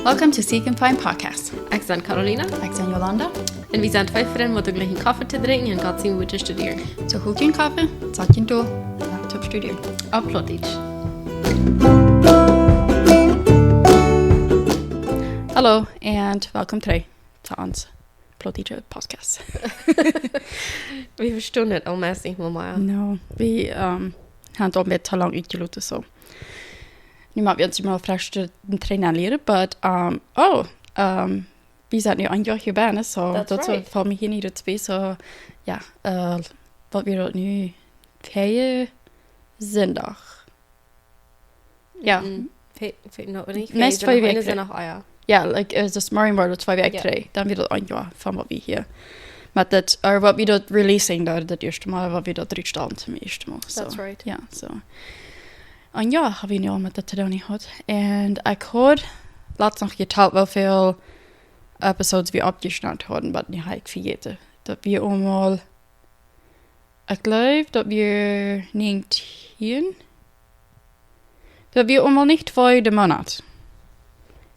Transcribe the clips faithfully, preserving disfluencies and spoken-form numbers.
Welcome to Seek and Find Podcast. Ekj sie Carolina. Ekj sie Jolanda. Un wie sent twee Frind met de jlikje Koffe to drinkjen un Gott sien Wuat to studieren. Soo hool die een Koffe, sat die doa, Laptop studieren. Opp Plautdietsch. Hallo and welcome trigj to ons Plautdietsche Podcast. Wie vestonen daut aul meist nich mea. No, wie, ähm, haben daut een bät too lang utjeloten, soo. Nu motten wie ons mau fresch de Trainer lieren, but, ähm, oh, ähm, wie sent nu een Joa hia benne, soo, That's daut right. Felt mie hia nich daut bie, soo, jo, äh, waut wia daut nu, Ferie Sindach. Jo. Mm, fe-, fe-, no, nich Meist Ferie, twee Sindach, Wäakj eene trigj. Sindach, ah, jo. Jo, like, äh, daut morjen wia daut twee Wäakj Jo. trigj. Dan wia daut een Joa von waut wie hia. Oba daut, äh, waut wie daut releasing, daut, daut ieeschte Mol, waut wie daut rutstalen toom ieeschte Mol. Soo, That's right. Jo, soo. Un jo, hab wie nu aul met daut to doonen jehaut. Un ekj haud latst noch jetalt, woo väl Episodes wie oppjeschnitten hauden, oba nu hab ekj vejäten. Daut wia aul mol, ekj jleew, daut wia näajentieen. Daut wia aul mol nich twee de Moonat.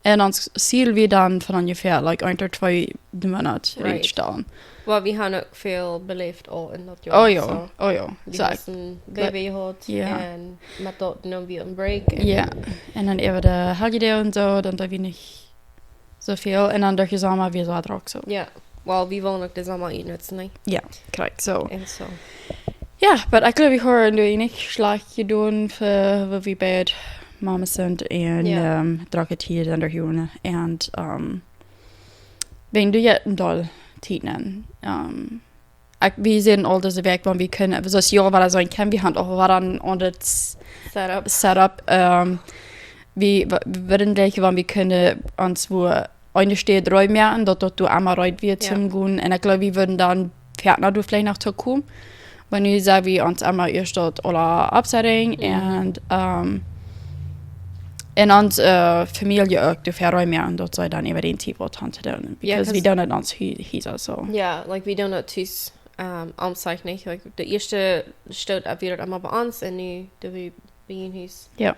Un ons Ziel wia dan von onjefäa, like, een ooda twee de Moonat Right. rutstalen. Oba wie haben uk väl beläft aul en daut Joa, Oh jo, soo. oh jo. Wie Soo, hauden een Baby jehaut jo. Un met daut neemen wie een Break un Jo. Un dan äwa de Holiday un soo, dan deeden wie nich soo väl. Un dan derch de Somma wia daut uk soo. Jo, well, wie wullen uk de Somma utnutzen, nä? Jo, korrekt, soo. Un soo. Jo, but ekj jleew, wie haben daut nich schlajcht jedonen fa waut wie beid Mamas sent un, Jo. ähm, dree Kjinja derch de Joaren. Un, ähm, wan du je een doll Tiet nemen, ähm, ekj, wie sent aul dise Wäakj, wan wie kjennen, soo aus jie aul wada seenen kjennen, wie haben aul wada aun daut Setup. Setup, ähm, wie, wa-, wie wudden jlikj, wan wie kjennen ons wua eene Städ reed moaken, daut daut doa emma reed wia Jo. toom gonen. Un ekj jleew, wie wudden dan foaken doa veleicht noch too komen. Oba nu sent wie ons emma ieescht daut aula oppsetten Mhm. un, ähm, un ons, äh, Famielje uk doafäa reed moaken, daut see dan äwa dän Tiet waut haben to doonen. Jo, Because we 'cause doonen daut ons hia, hia soo. Jo, like, we doonen daut tus, ähm, aum Zeich nich. Like, de ieeschte Stoot, äh, wia daut emma bie ons un nu doo wie bie een Hus. Jo.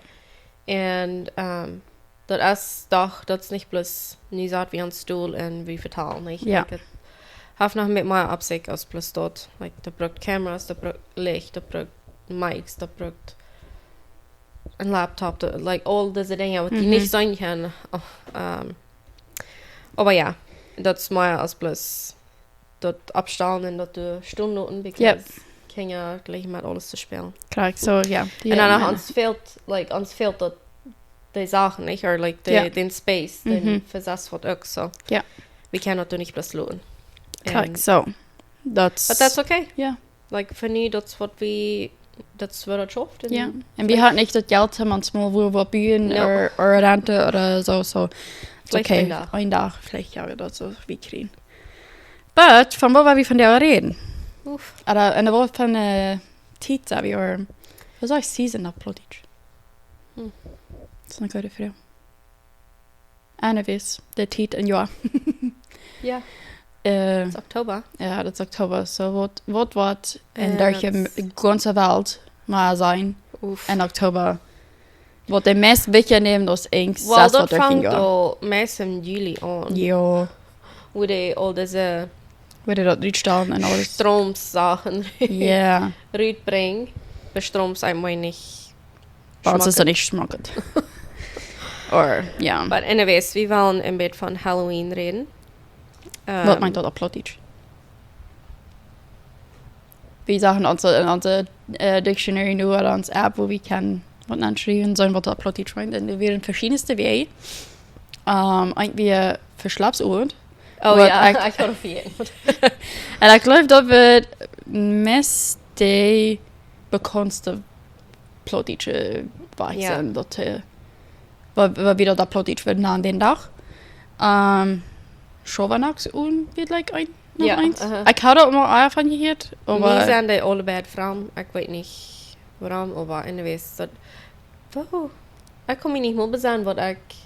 Un, ähm, daut es doch, daut es nich bloos, nu sat wie aun Stool un wie vetalen, nich? Jo. Like, daut haft noch met mea opp sikj aus bloos daut. Like, daut brukt Cameras, daut brukt Licht, daut brukt Mics, daut brukt een Laptop, daut, like, aul dise Dinja, waut wie Mhm. nich seenen kjennen. Oh, ähm, oba jo, daut es mea aus bloos daut oppstalen un daut doa stonen loten, Yep. because Kjinja jlikjen met aules to spälen. Korrekt, soo, jo. Un dan noch, ons fält, like, ons fält daut, dee Sachen, nich? Or, like, dee, Jo. dän Space, dän Mhm. fa sest waut uk, soo. Jo. Wie kjennen daut doa nich bloos loten. Korrekt, Un soo. That's But that's okay. Jo. Like, fa nu, daut es waut wie, daut es waut daut schauft. Un Jo. Un wie haben nich daut Jelt, om ons mol wua waut buen No. or, or renten ooda soo, soo. It's Veleicht okay. een Dach. Een Dach, veleicht, jo, daut soo wie kjrieen. But, von waut wia wie vondoag räden? Uff. Ooda, en de Wieed von, äh, Tiet, saj wie, or, waut saj ekj, season opp Plautdietsch? Hm. Daut es eene goode Froag. Anyways, de Tiet en Joa. Jo. Äh, Daut es Oktoba. Jo, daut es Oktoba. Soo, waut, waut woat en Äh, derch de daut gaunze Welt mea sennen Uff. en Oktoba? Waut de meist wichtje nämen aus Angst, Well, daut waut derch en fangt Joa. aul meist em Juli aun. Jo. Wua dee aul dise Wua dee daut rutstalen un aules. Stroomsachen Jo. rutbrinjen. Bie Stroom es eent mea nich Bie ons es daut schmackhaft. nich schmackhaft. Or, jo. But anyways, wie wellen een bät von Halloween räden. Waut Ähm, meent daut opp Plautdietsch? Wie sajen ons, en onse, äh, Dictionary nu, ooda ons App, wua wie kjennen waut aunschriewen, seenen waut daut opp Plautdietsch meent. Un doa wieren veschiedne Wäaj. Ähm, eent wia Veschlapsowent. Oh Waut jo, ekj ekj haud vejäten. Un ekj jleew, daut wia meist de bekauntste Plautdietsche Wajch Jo. sennen, daut, äh, waut, waut wie daut opp Plautdietsch wudden nanen dän Dach. Ähm, Schabernacksowent wia, like, een, noch Jo, eens. aha. Ekj haud daut mol ea von jehieet, Mie oba sent dee aule beid framd, ekj weet nich wuarom, oba anyways, daut, woo, ekj kaun mie nich mol besennen, waut ekj,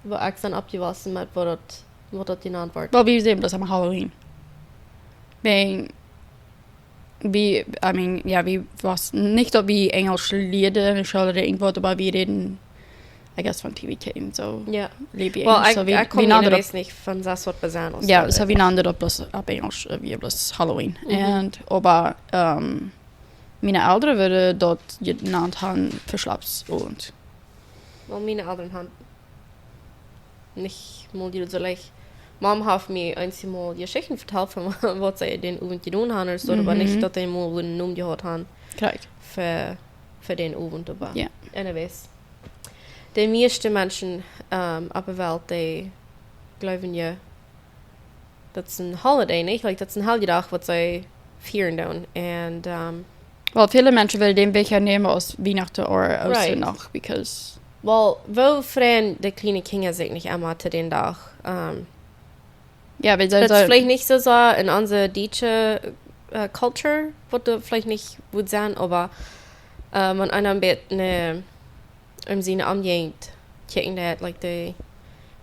waut ekj sie oppjewossen met waut daut, waut daut jenant wort. Well, wie sent bloos aun Halloween. Wäajen wie, I mean, jo, wie waut, nich daut wie Enjlisch lieeden enne School ooda irjentwaut, oba wie räden, I guess, von T V kjikjen, soo. Jo. Leew wie Well, Enjlisch, I, soo wie, I wie kom nanen je daut, wees nich von sas waut besaun aus jo, daut soo es. Wie nanen daut bloos opp Enjlisch, äh, wie bloos Halloween. Mhm. Un, oba, ähm, miene Elren wudden daut jenant haben Veschlapsowent. Well, miene Elren haben nich mol die soo leicht. Mom haft mie eenjemol Jeschichten vetalt von waut see dän Owent jedonen haben ooda soo, oba nich Mhm. daut dee mol wudden Nomen jehaut haben Korrekt. fa, fa dän Owent, oba. Jo. Anyways. De mieeschte Menschen, ähm, opp de Welt, dee jleewen jo, daut es een Holiday, nich? Like, daut es een Heljedach waut see fieren doonen. Un, ähm, Well, väle Menschen wellen dän Wajch nämen aus Wienachten ooda Right. Oosternach, because, well, woo freien de kjliene Kjinja sikj nich emma to dän Dach? Ähm, jo, wie daut es soo, veleicht nich soo sea en onse dietsche, äh, culture, waut doa veleicht nich wudd sennen, oba, äh, wan eena een bät ne, en siene Omjäajent kjikjen deit, like, de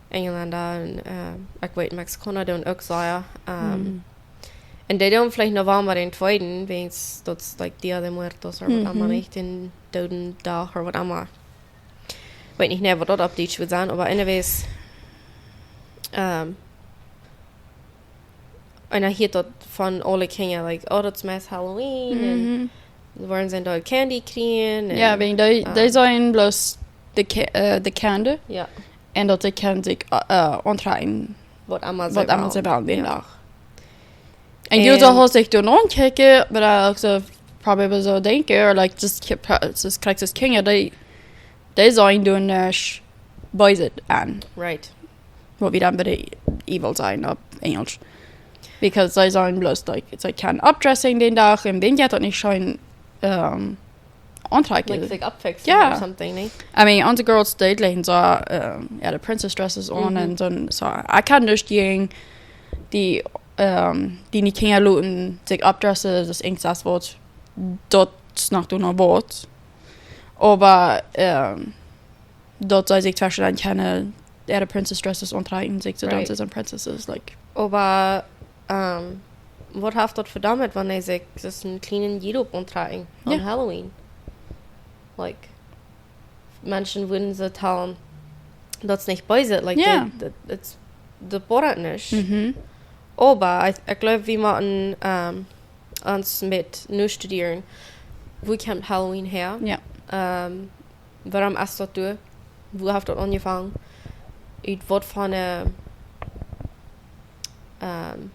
Enjlenda un, äh, ekj weet, Mexikauna doonen uk sea, ähm, Mhm. un dee doonen veleicht November dän tweeden, wäajens daut es, like, Dia de Muertos ooda waut emma, Mhm. nich? Dän Doodendach ooda waut emma. Weet nich mea waut daut opp Dietsch wudd sennen, oba anyways, ähm, un dan hieet daut von aule Kjinja, like, oh, daut es meist Halloween, un Mhm. woaren see doa Candy kjrieen, un, Jo, wäajen dee, dee ähm, seenen bloos de Ki-, äh, de Kjinja, jo, un daut dee kjennen sikj, äh, auntrakjen, waut emma see waut emma see wellen. wellen dän Jo. Dach. Un du Un soo hast dich doa aunjekjikjt, oba uk soo, probably soo denkjen, or, like, just, ki-, pra-, just krakjt aus Kjinja, dee, dee seenen doa nich bees aun. Right. Waut wie dan bie de evil sajen opp Enjlisch. Because see seenen bloos, like, see kjennen opdressen dän Dach un wan jie daut nich scheen, ähm, auntrakjen. Like, like, upfixen Jo. Or something, nich? I mean, onse Girls, dee läajen soo, ähm, jo, de princess dresses aun Mhm. Un soo, soo, ekj kaun nuscht jäajen dee, ähm, dee nich Kjinja loten sikj opdressen, daut es irjent waut, daut es noch doa noch waut. Oba, ähm, daut see sikj tweschen dan kjennen äare princess dresses auntrakjen, sikj soo Right. Dances and princesses, like. Oba, ähm, waut haft daut fa doamet, wan see sikj, daut es een kjlienen Jid auntrakjen aun Jo. Halloween? Like, Menschen wudden soo vetalen, daut es nich bees, like, Jo. daut, daut, daut, daut bodat nich. Mhm. Oba, ekj, ekj jleew, wie motten, ähm, ons met nu studieren, wua kjemt Halloween häa? Jo. Ähm, wuarom es daut doa? Wua haft daut aunjefongen? Ut waut fa ne, ähm,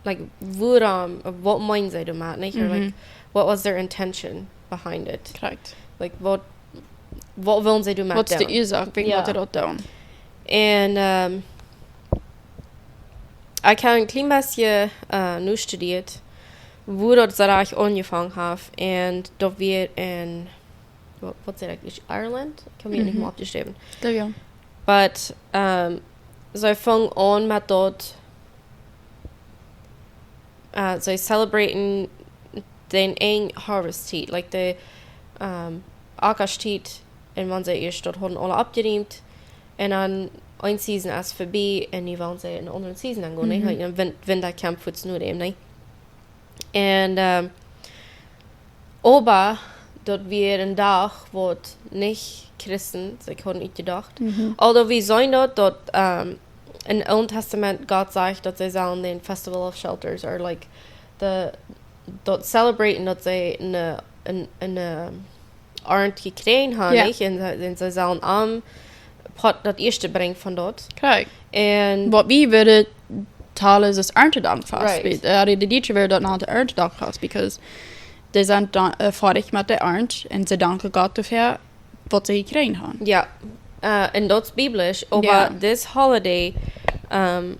like, wuarom, waut meenen see doamet, nich? Or, like, Mhm. What was their intention behind it? Korrekt. Like, waut, waut wullen see doamet doonen? Waut es de Uasoak, wäajen Jo. waut see daut doonen? Un, ähm, ekj hab een kjlien bät, äh, nu studieet, wua daut soo rajcht aunjefongen haft. Un daut wia en, waut, waut säd ekj, es Ireland? Ekj hab mie nich Mhm. mea oppjeschräwen. Jo, jo. But, ähm, see fungen aun met daut, äh, see celebraten dän eene Harvest Tiet, like, de, ähm, Akjatiet, un wan see ieescht daut hauden aula oppjerieemt, un dan eene Season es verbie, un nu wellen see en aundre Season aungonen, nich? Mhm. Like, een Win-, Winta kjemt fuaz no däm, nich? Un, ähm, oba daut wia een Dach waut nich Christen sikj hauden utjedocht. Mhm. Although wie seenen daut, daut, ähm, em Oolen Tastament Gott sajcht, daut see sellen dän Festival of Shelters, or, like, de, daut celebraten, daut see ne, ne, ne Arnt jekjräajen haben, Jo. nich? Un see, un see sellen am Poat daut ieeschte brinjen von daut. Korrekt. Un Waut wie wudden vetalen es Arntedach fast. Right. Wie, äh, de, de Dietsche wudden daut nant Arntedach fast, because dee sent dan, äh, foadich met de Arnt un see danken Gott doafäa, waut see jekjräajen haben. Jo, äh, un daut es biblisch, oba Jo. This holiday, ähm,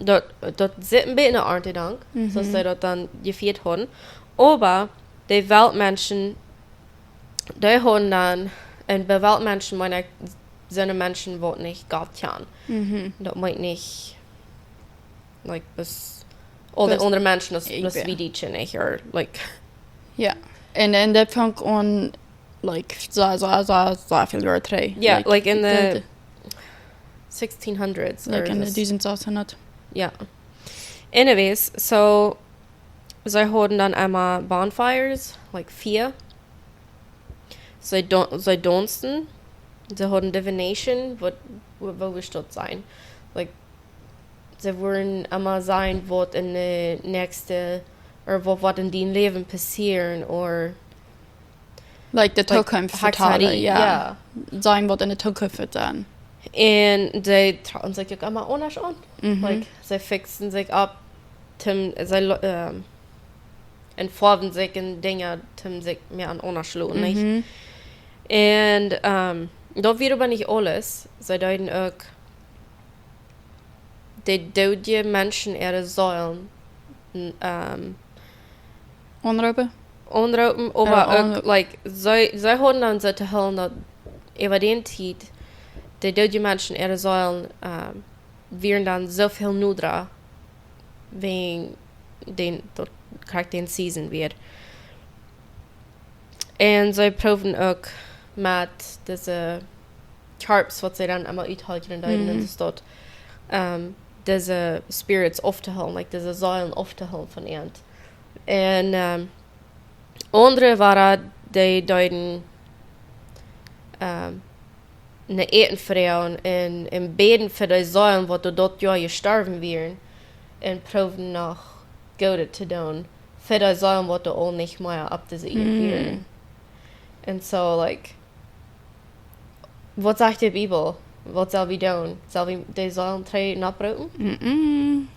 daut, daut sitt een bät no Arntedank, Mhm. soo aus see daut dan jefieet hauden. Oba de Weltmenschen, dee hauden dan, un bie Weltmenschen meen ekj, sent Menschen waut nich Gott kjanen. Mhm. Daut meent nich, like, bloos, aul de Bloos aundre Menschen, daut es ekj bloos ben- wie Dietsche, nich? Or, like, Jo. Un, un daut funk aun, like, soo, soo, soo, soo väl Joa trigj. Jo, like, in de, the de, sixteen hundreds, or like, en de this- dusent sasshundat. Jo. Anyways, so, See hauden dan emma bonfires, like, Fia. See, dan-, see daunsten. See hauden divination, waut, woo, woo wudd daut sennen? Like, see wudden emma sajen, waut en de näakjste, ooda waut, waut en dien Läwen passieren, ooda like, de Zukunft vetalen, jo. Sajen, waut en de Zukunft woat sennen. Un see trocken sikj uk emma aundasch aun. Mhm. Like, see fixten sikj opp, toom, see, ähm, un foawen sikj un Dinja, toom sikj mea aun aundasch loten, nich? Mhm. Un, ähm, daut wia oba nich aules. See deeden uk de doodje Menschen äare Seelen, ähm, aunroopen? Aunroopen, oba uk, like, see, see hauden dan soo to hoolen daut äwa dän Tiet de doodje Menschen äare Seelen, ähm, wieren dan soo väl noda, wäajen dän, daut krakjt dän Season wia. Un see proowden uk met dise Harps, waut see dan emma uthalen deeden, mhm, un daut, ähm, dise spirits auftohoolen, like, dise Seelen auftohoolen von an. Un, ähm, aundre wieren, dee deeden, ähm, no Äten froagen un, un bäden fa de Seelen, waut doa daut Joa jestorwen wieren, un proowden noch Goodet to doonen fa de Seelen, waut doa aul nich mea opp dise Ieed wieren. Un soo, like, waut sajcht de Bibel? Waut sell wie doonen? Sell wie de Seelen trigj noproopen? Mm-mm.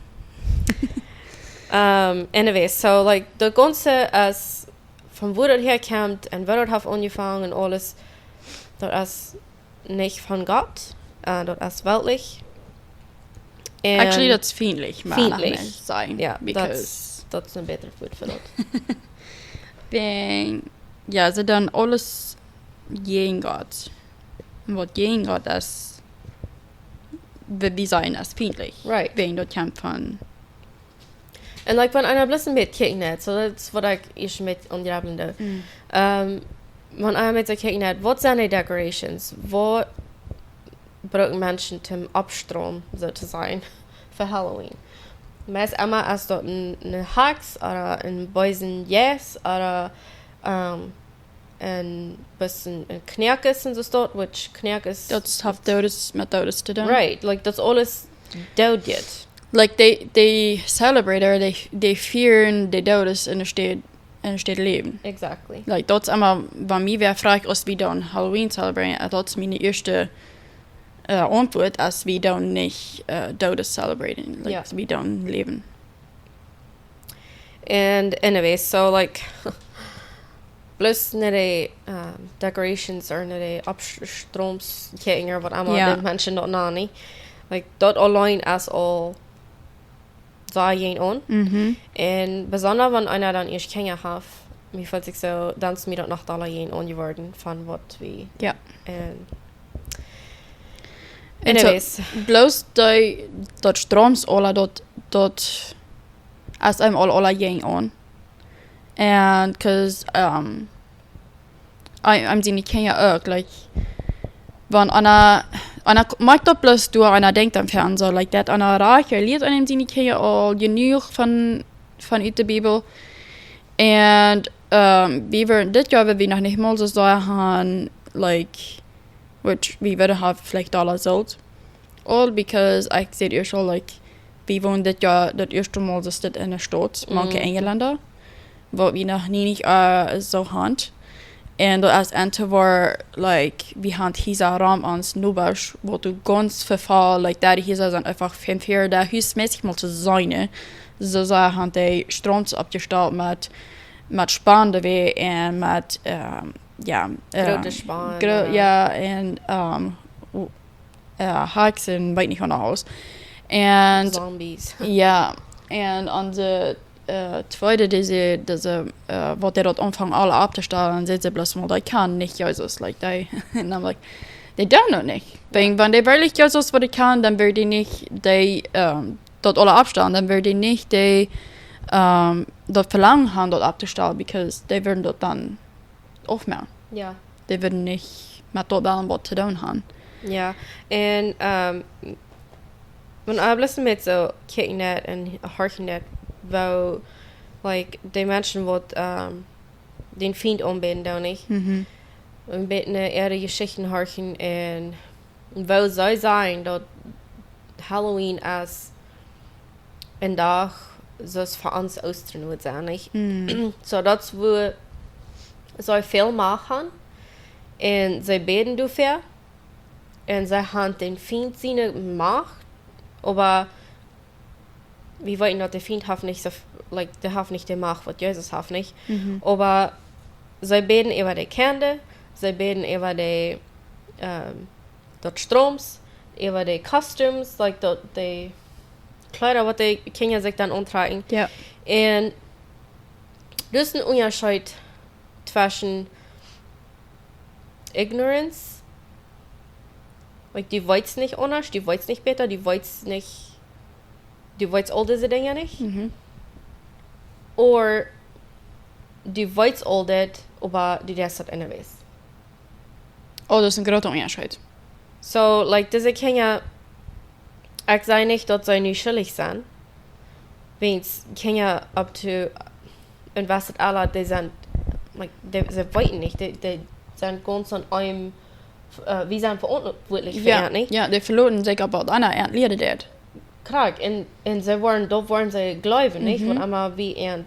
Ähm, anyway, so, like, daut gaunze es, von wua daut häakjemt un woo daut haft aunjefongen un aules, daut es nich von Gott, äh, daut es weltlich. Actually, daut es fientlich, mau fientlich. Jo, daut es een bätret Wuat fa daut. Wäajen, jo, see doonen aules jäajen Gott. Un waut jäajen Gott es, wie, wie sajen, es fientlich. Right. Wäajen daut kjemt von Un, like, wan eena bloos een bät kjikjen deit, so daut es waut ekj ieescht met aunjrepen doo. Mm. Ähm, wan eena met soo kjikjen deit, waut sent de decorations? Waut brucken Menschen toom oppstroomen, soo to sajen, fa Halloween? Meist emma es daut een, een Haks ooda een beesen Jeist ooda, ähm, een bät een Knoakes un soo waut, which Knoakes, daut haft Doodes met Doodes to doonen. Right, like, daut es aules doodjet. Like, they, they celebrate, or they, they fear de Doodes enne Städ, enne Städ läwen. Exactly. Like, daut es emma, wan mie wäa froagt, aus wie doonen Halloween celebraten, äh, daut es miene ieeschte, äh, Auntwuat, aus wie doonen nich, äh, Doodes celebraten. Like, jo, wie doonen läwen. And anyway, so, like, bloos no de, um, decorations or no de Oppstroomskjäakjen or waut emma, jo, de Menschen daut nanen, nich? Like, daut auleen es aul sea jäajen aun. Mhm. Un besonda wan eena dan ieescht Kjinja haft, mie feelt sikj soo, dan es mie daut noch dolla jäajen aun jeworden von waut wie, jo, un Un soo, anyways, bloos dee, daut Stroomsaula, daut, daut es eenmol aula jäajen aun. And 'cause, um, I, I'm seeing Kjinja uk, like, wan eena, eena k-, moakt daut bloos doa, eena denkjt dan von soo, like, daut eena rajcht, hee lieet eenen siene Kjinja aul jenuach von, von ut de Bibel. And, um, wie wieren, dit Joa, wie noch nich mol soo sea han, like, which wie wudden have veleicht aula sult. All because, ekj säd ieescht aul, like, wie wonen dit Joa daut ieeschte Mol soo dit enne Staut, mank, mhm, Enjlenda, waut wie noch nie nich, äh, soo han. Un daut es enne Tiet wua, like, wie han Hiesa rom ons Nobasch, waut doa gaunz vefaulen, like, dee Hiesa sent eefach von ver de Hus mässig mol to seenen, nä? Soo sea han dee Stroom oppjestalt met, met Span doabie un met, ähm, jo, groote, ähm, Span, gro-, jo, jo, un, ähm, u-, jo, Hakjsen, weet nich waut noch aules. Un Zombies. Jo, un onse, äh, tweede, dee see, dee see, äh, waut dee daut aunfangen aula opptostalen, säd see bloos mol, dee kjanen nich Jesus, like, dee, un I'm like, dee doonen daut nich. Jo. Wan, wan dee werkjlich Jesus wudden kjanen, dan wudden dee nich, dee, ähm, daut aula oppstalen, dan wudden dee nich dee, ähm, daut Velangen han, daut opptostalen, because dee wudden daut dan aufmoaken. Jo. Dee wudden nich met daut wellen waut to doonen han. Jo, un, ähm, wan eena bloos met soo kjikjen deit un horchen deit, woo Like, de Menschen waut, ähm, dän Fient aunbäden doonen, nich? Mhm. Een bät äare Jeschichten horchen un woo see sajen daut Halloween es een Dach soo aus fa ons Oostren woat sennen, nich? Mhm. So, daut es woo see väl Macht haben un see bäden doafäa un see haben dän Fient siene Macht, oba wie weeten daut de Fient haft nich soo, like, dee haft nich de Macht waut Jesus haft, nich? Mhm. Oba see bäden äwa de Kjinja, see bäden äwa de, ähm, daut Stroms, äwa de Costumes, like, daut de Kjleeda waut de Kjinja sikj dan auntrakjen. Jo. Un daut es een Unjascheet tweschen ignorance, like, du weetst nich aundasch, du weetst nich bäta, du weetst nich, du weetst aul dise Dinja nich. Mhm. Or du weetst aul dit, oba du deist daut anyways. Oh, daut es een groota Unjascheet. So, like, dise Kjinja, ekj saj nich daut see nu schuldich sent. Wiels Kjinja up to een jewesset Ella, dee sent, like, dee, see weeten nich, dee, dee sent gaunz aun eenem, äh, wie sent veauntwuatlich fa Jo, an, nich? Jo, dee veloten sikj opp waut aundret, an lieren daut. Krakjt, un, un see woaren, daut woaren see jleewen, nich? Mhm. Waut emma wie an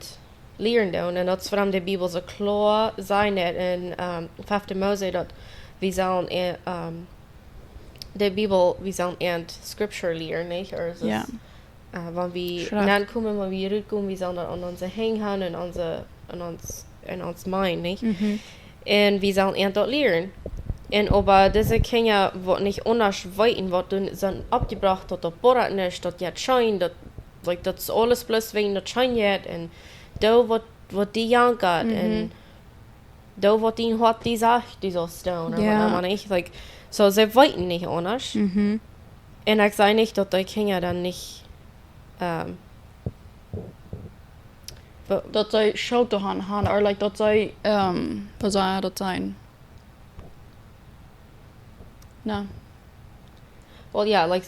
lieren doonen. Un daut es wuarom de Bibel soo kloa sajcht en, ähm, fefte Mose, daut wie sellen, äh, ähm, de Bibel, wie sellen an Scripture lieren, nich? Or es Jo. Äh, wan wie Schreft. Nenkomen, wan wie rutkomen, wie sellen daut aun onse Henj haben un onse, aun ons, aun ons mind, nich? Mhm. Un wie sellen an daut lieren. Un oba dise Kjinja waut nich aundasch weeten, waut doonen, sent oppjebrocht, daut daut bodat nich, daut jeit scheen, daut, like, daut es aules bloos wäajen daut scheen jeit, un doo waut, waut die jankat, Mhm. un doo waut dien Hoat die sajcht, du saust doonen, or Jo. whatever, nich? Like, so, see weeten nich aundasch. Mhm. Un ekj saj nich daut dee Kjinja dan nich, ähm, wa- Daut see Schult doaraun haben, or, like, daut see, ähm, waut saul daut sennen? Na. Well, jo, like,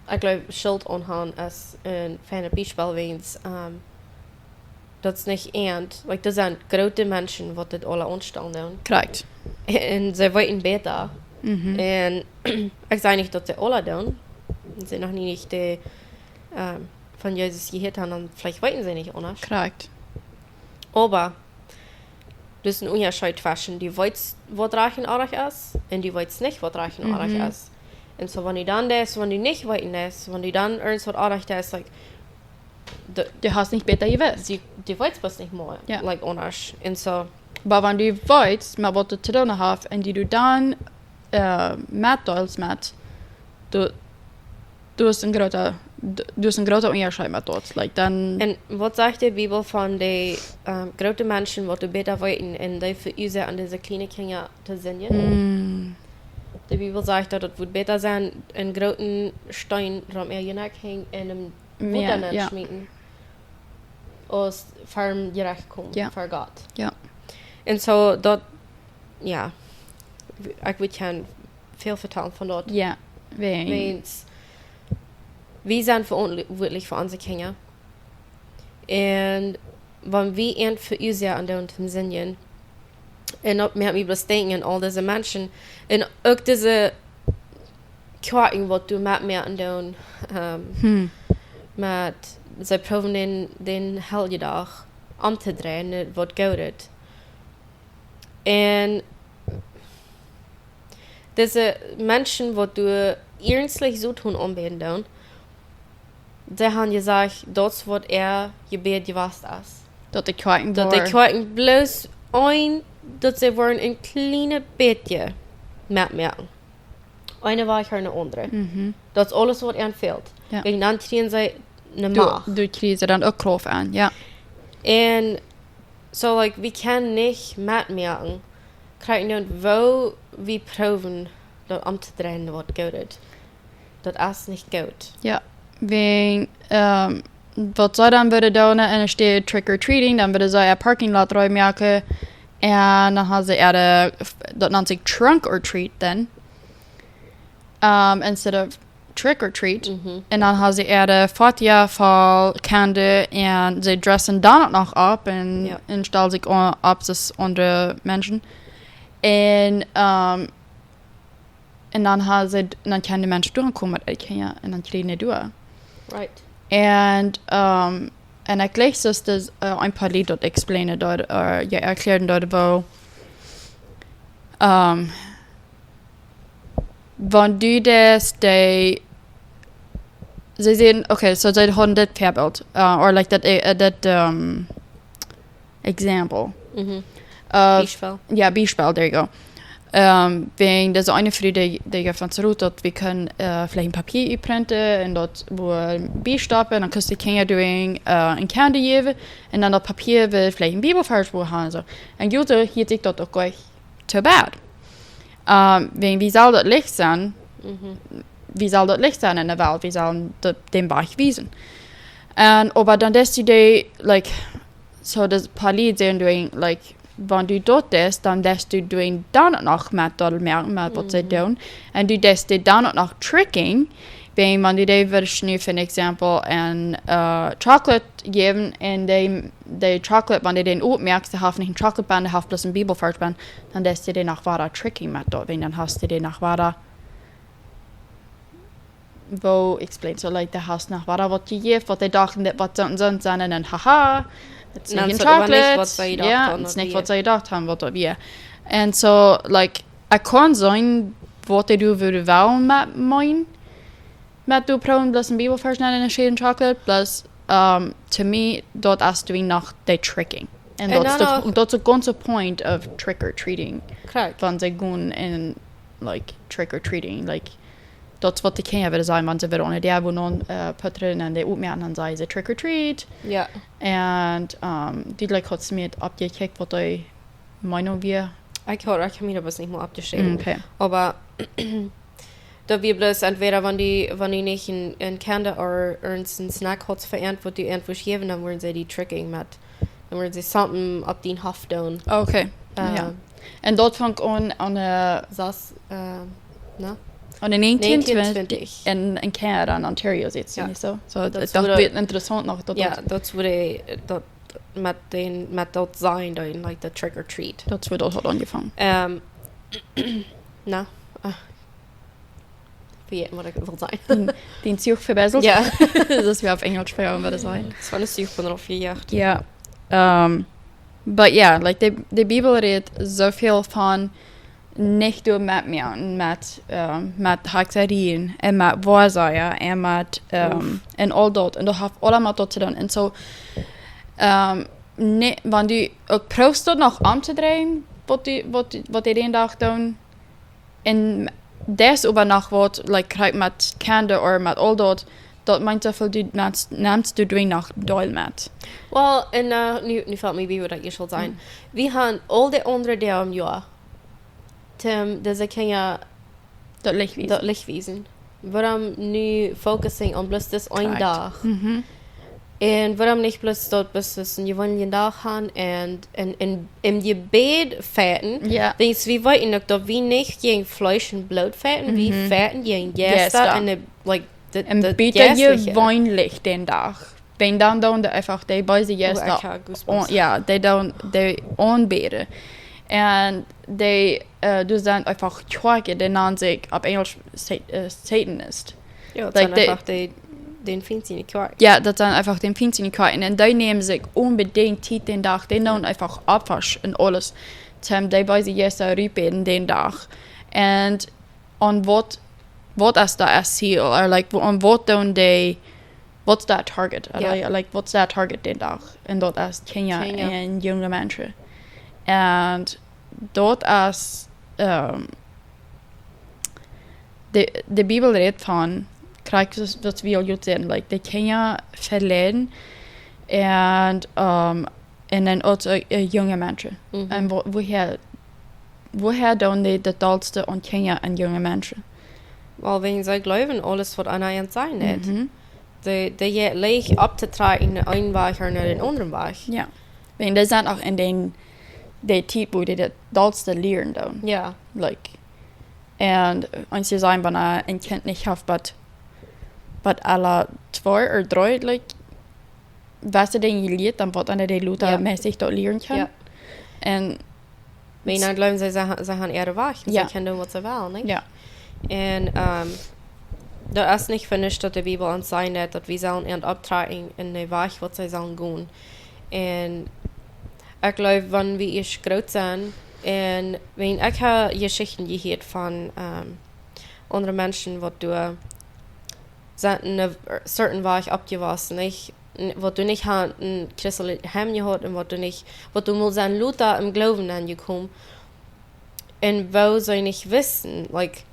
ekj jleew, Schult aunhoolen es een feinet Biespel, wiels, ähm, daut es nich an, like, doa sent groote Menschen waut dit aula aunstalen doonen. Krakjt. Un see weeten bäta. Mhm. Un ekj saj nich daut see aula doonen. Wan see noch nie nich de, ähm, von Jesus jehieet haben, dan veleicht weeten see nich aundasch. Krakjt. Oba daut es een Unjascheet tweschen du weetst waut rajcht un orrajcht es, un du weetst nich waut rajcht un orrajcht Mhm. es. Un so, wan du dan daut, wan du nich weeten daut, wan du dan irjent waut orrajcht es, like, de- Du hast nich bäta jewist. du, du weetst bloos nich mea, Jo. like, aundasch. Un so, Oba wan du weetst, met waut du to doonen hast, un dee du dan, äh, metdeelst met, du, du hast een groota, du, du hast een groota Unjascheet met daut. Like, dan Un waut sajcht de Bibel von de, ähm, groote Menschen, waut du bäta weetst, un dee veuasoaken dise kjliene Kjinja to sindjen? Mm. De Bibel sajcht daut et wudd bäta sennen, een grooten Steen rom äa Jnakj hangen un em Wota Jo, jo. nenschmieten, aus ver Jerecht komen, Jo. ver Gott. Jo. Un so daut, jo, ekj wudd kjennen väl vetalen von daut. Jo, wäajen. Wiels wie sent veauntwuatlich fa onse Kjinja. Un wan wie an veuasoaken doonen to sindjen, un daut moakt mie bloos denkjen aun aul dise Menschen, un uk dise Kjoakjen waut doa metmoaken doonen, ähm, Hm. met, see proowen dän, dän Heljedach omtodreien, nä, waut Goodet. Un dise Menschen waut doa iernstlich soo doonen aunbäden doonen, see haben jesajcht, daut es waut äa Jebäd jewast es. Daut de Kjoakjen Daut de woaren. Kjoakjen bloos een, daut see woaren een kjlienet bät metmoaken. Eene Wäakj no de aundre. Mhm. Daut es aules waut an fält. Jo. Un dan kjrieen see ne Du, Macht. Du kjrieen see dan uk Krauft aun, jo. Un so, like, wie kjennen nich metmoaken, kjrieen dan, woo wie proowen daut omtodreien waut Goodet. Daut es nich goot. Jo, wäajen, ähm, waut see dan wudden doonen, enne Städ trick or treating, dan wudden see een parking lot reed moaken. Un dan haben see äa, daut nant sikj trunk or treat dan. Ähm, instead of trick or treat. Mhm. Un dan haud see äare Foatieja voll Kjanda un see dressen dan uk noch opp un, ja, un stalden sikj aun, opp aus aundre Menschen. Un, ehm, un dan haud see, dan kaun de Mensch doa komen met de Kjinja un dan kjrieen dee doa. Right. Un, ehm, un ekj lees daut, eh, een poa Lied daut explainen doa, eh, jo, erkjläaren doa, woo, ehm, wan du daut, dee, see sent, okay, so see hauden dit Väabilt, eh, or like that, eh, that, ehm, example. Mhm. Eh, Biespel. Jo, Biespel, there you go. Ehm, wäajen daut eene Fru, dee, dee jeef ons Rot, daut wie kunnen, eh, veleicht een Papia utprinten un daut wua biestoppen, dan kaust du de Kjinja doa, eh, een Kjanda jäwen un dan daut Papia wudd veleicht een Bibelvarsch haben un soo. Un Gott, hia sieekj daut uk jlikj to bad. Ehm, wäajen wie sellen daut Licht sennen, mhm, wie sellen daut Licht sennen enne Welt, wie sellen daut, dän Wajch wiesen. Un, oba dan deist du dee, like, so daut poa Lied sent doing, like, wan du daut deist, dan deist du doing dan uk noch met daut moaken, met waut see, mhm, doonen. Un du deist dee dan uk noch tricking, wäajen wan du dee wudden nu, for example, een, eh, chocolate jäwen un dee, dee chocolate, wan dee dän opmoakt, dee haft nich een chocolate bennen, dee haft bloos een Bibelvarsch bennen, dan deist du dee noch wieda tricking met daut, wäajen dan hast du dee noch wieda, woo explain, so, like, dee hast noch wieda waut jejäft, waut dee dochten, daut waut soone Sind sennen un haha, daut es nich een chocolate. Jo, daut es nich waut see jedocht haben, waut daut wia. Un so, like, ekj kaun seenen, waut dee doa wudden wellen met mien, met du proowen bloos een Bibelvarsch nämen un een Schäden chocolate, plus, ehm, to mie, daut es doing noch dee tricking. Un daut es de, daut es de gaunze point of trick or treating. Correct. Wan see gonen un, like, trick or treating, like, daut es waut de Kjinja wudden sajen, wan see wudden aun de Däa wua aun, eh, puttren un dee opmoaken, dan sajen see trick or treat. Jo. Un, ehm, dee, like, haud see mie oppjekjikjt waut dee Meinung wia. Ekj haud, ekj haud mie daut nich mol oppjeschräwen. Mm, okay. Oba daut wia bloos entwäda wan du, wan du nich een, een Kjanda ooda een Snack haudst fa an, waut du an wurscht jäwen, dan wudden see die tricking met, dan wudden see something opp dien Hoff doonen. Okay. Eh, jo. Un daut funk aun, aun, eh, sas, eh, na? Aun de negentien twintich en, en Canada, en Ontario, sitst du, jo, nich soo? So, daut es daut wia interessaunt noch, daut, jo, daut, daut wia, daut met dän, met daut sennen, dän, like, the trick or treat. Daut es wua daut haud aunjefongen. Ehm, na, ah, ekj vejät waut ekj wull sajen. Dän, dän Zuch vebesselt? Jo. Daut wia opp Enjlisch fa jo, wua daut sennen. Daut wia een Zuch von raufjejoacht. Jo. Ehm, but yeah, like, de, de Bibel rät soo väl von nich doa metmoaken met, ehm, met Hakjsarien un met Woasajen un met, ehm, un aul daut. Un daut haft aulemol met daut to doonen. Un soo, ehm, nä, wan du uk proowst daut noch omtodreien, waut du, waut du, waut dee dän Dach doonen, un daut oba noch waut, like, krakjt met Kjanda ooda met aul daut, daut meent soo väl, du nemst, nemst du doa noch Deel met. Well, un, eh, nu, nu felt mie bie waut ekj saul sajen. Mm. Wie haben aul de aundre Doag em Joa, toom dise Kjinja daut Licht wiesen. Daut Licht wiesen. Wuarom nu focusing on bloos dis een Dach? Krakjt. Mhm. Un wuarom nich bloos daut, bloos een jeweenlichen Dach haben un, un, un em Jebäd fajchten? Jo. Wiels wie weeten uk daut wie nich jäajen Fleesch un Bloot fajchten, wie, mhm, fajchten jäajen Jeista. Jeista. Un de, like, de, un de bäta jeistliche. Jeweenlich dän Dach. Wan dan doonen dee eefach dee beese Jeista, oh, ekj hab goosebumps, aun-, jo, dee doonen dee aunbäden. Un dee, eh, doa sent eefach Kjoakjen, dee nanen sikj opp Enjlisch Sa-, eh, Satanist. Jo, daut, like, sent dee eefach dee, dän Fient siene Kjoakjen. Jo, daut sent eefach dän Fient siene Kjoakjen. Un dee nämen sikj onbedinjt Tiet dän Dach, dee doonen, jo, eefach Opfasch un aules, toom dee beese Jeista rutbäden dän Dach. Un aun waut, waut es daut Ziel? Or, like, wo-, aun waut doonen dee, what's that target? Or, jo, like, like, what's that target dän Dach? Un daut es Kjinja, Kjinja, un junge Menschen. Un daut es, ehm, de, de Bibel rät von, krakjt aus, aus wie aul jesajcht haben, like, de Kjinja veleiden un, ehm, un dan uk, eh, eh, junge Menschen. Mhm. Un wua-, wuaha, wuaha doonen dee daut dollste aun Kjinja un junge Menschen? Well, wäajen see jleewen aules waut eena an sajen deit. Mhm. Dee, dee jeit leicht opptotrakjen en eenen Wajch ooda en dän aundren Wajch. Jo. Wäajen dee sent uk en dän, dee Tiet, wua dee daut dollste lieren doonen. Jo. Like, un, eh, wan see sajen, wan, eh, een Kjint nich haft waut waut aule twee ooda dree, like, waut see dan jelieet, dan waut aun de Luta Ja. mässig daut lieren kaun. Ja. Un Wan eena jleeft, see, see, see haben äare Wajch, un Ja. see kjennen doonen waut see wellen, nich? Ja. Un, ehm, daut es nich fa nuscht daut de Bibel ons sajen deit, daut wie sellen an opptrakjen en de Wajch waut see sellen gonen. Un ekj jleew, wan wie ieescht groot sent, un wan ekj hab Jeschichten jehieet von, ehm, aundre Menschen waut doa sent en een certain Wajch oppjewossen, nich? N-, waut doa nich haben een christeljet Heim jehaut un waut doa nich, waut doa mol sent lota em Gloowen aunjekomen. Un woo see nich wisten, like,